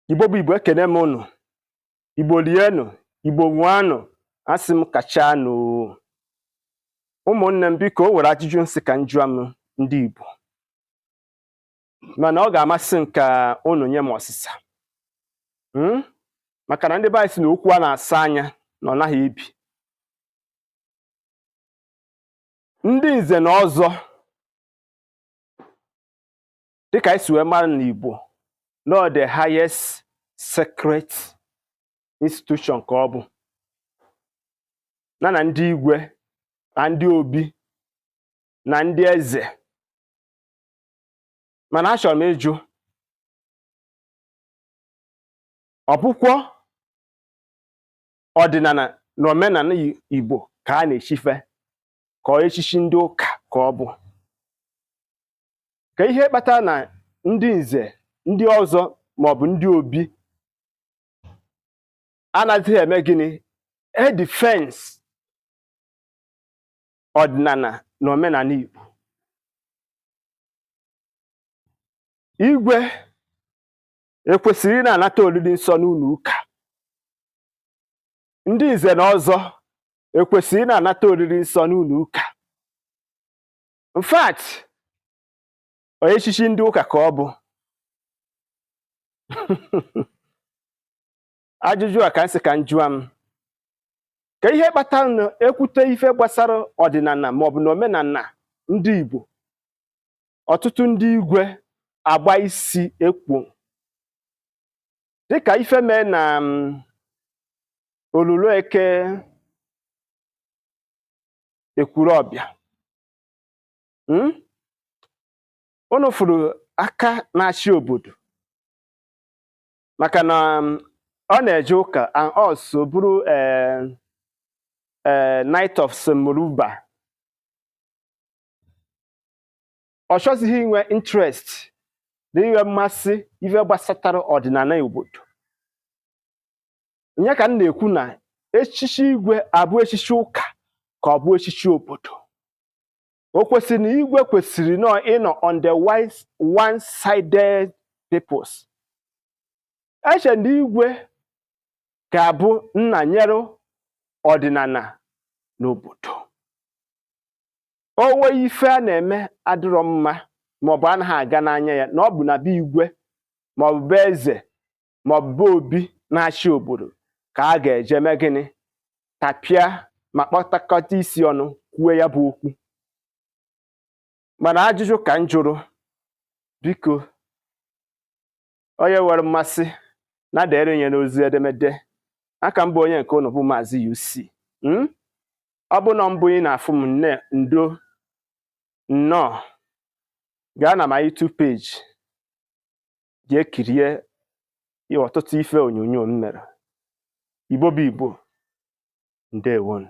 Igbo bụ Igbo, ekene m ụnụ. Igbo lienụ, Igbo ṅụanụ, asị m kachanụ. Ụmụnne m, biko, o nwere ajụjụ m sị ka m jụọ m ndị Igbo, mana ọ ga-amasị m ka ụnụ nye m ọsịsa, Maka na ndị be anyị sị na okwu a na-asa anya na ọ naghị ebi. Ndị nze na ọzọ, dịka anyị si wee mara n'Igbo, na ọ the highest sacred institution ka ọ bụ na ndị igwe na ndị obi na ndị eze. Mana achọrọ m ịjụ, ọ bụkwọ ọdịnala na omenala Igbo ka a na-echife, ka ọ echichi ndị ụka ka ọ bụ? Ka ihe kpatara na ndị nze, ndị ọzọ maọbụ ndị obi anaghị eme gịnị? E defense ọdịnala na omenala Igbo. Igwe ekwesịrị ị na-anata oriri nsọ n'ụlọ ụka? Ndị nze na ọzọ ekwesịrị ị na-anata oriri nsọ n'ụlọ ụka? In fact, onye echichi ndị ụka ka ọ bụ. Ajụjụ a ka m sị ka m jụọ m, ka ihe kpatara na ekwute ife gbasara ọdịnala maọbụ na omenala ndị Igbo, ọtụtụ ndị igwe agba isi ekwo, dịka ife mee na Olulu Eke Ekwulọbịa. Unu fụrụ aka na-achị obodo, maka na ọ na-eje ụka and also bụrụ Knight of St. Moruba, ọ chọzighị inwe interest na inwe mmasị ife gbasatara ọdịnala obodo. Nye ka m na-ekwu na echichi igwe abụ echichi ụka ka ọ bụ echichi obodo? O kwesịrị na igwe kwesịrị nọ ịnọ on the one-sided peoples. Eche na igwe ga-abụ nna nyere ọdịnala n'obodo. O nwee ife a na-eme adịrọ mma maọbụ anaghị aga n'anya ya, na ọ bụ na be igwe maọbụ be eze maọbụ be obi na-achị obodo ka a ga-eje mee gịnị, tapịa ma kpọtakọta isi ọnụ kwuo ya bụ okwu. Mana ajụjụ ka m jụrụ, biko, onye nwere mmasị na dere nye n'ozi edemede. Aka m bụ onye nke ụnụ bụ Maazị UC. Ọ bụ na mbụ ị na-afụ m, nne ndo nnọọ, gaa na my YouTube page jee kirie ọtụtụ ife onyonyo m mere. Igbo bụ Igbo, ndewonu.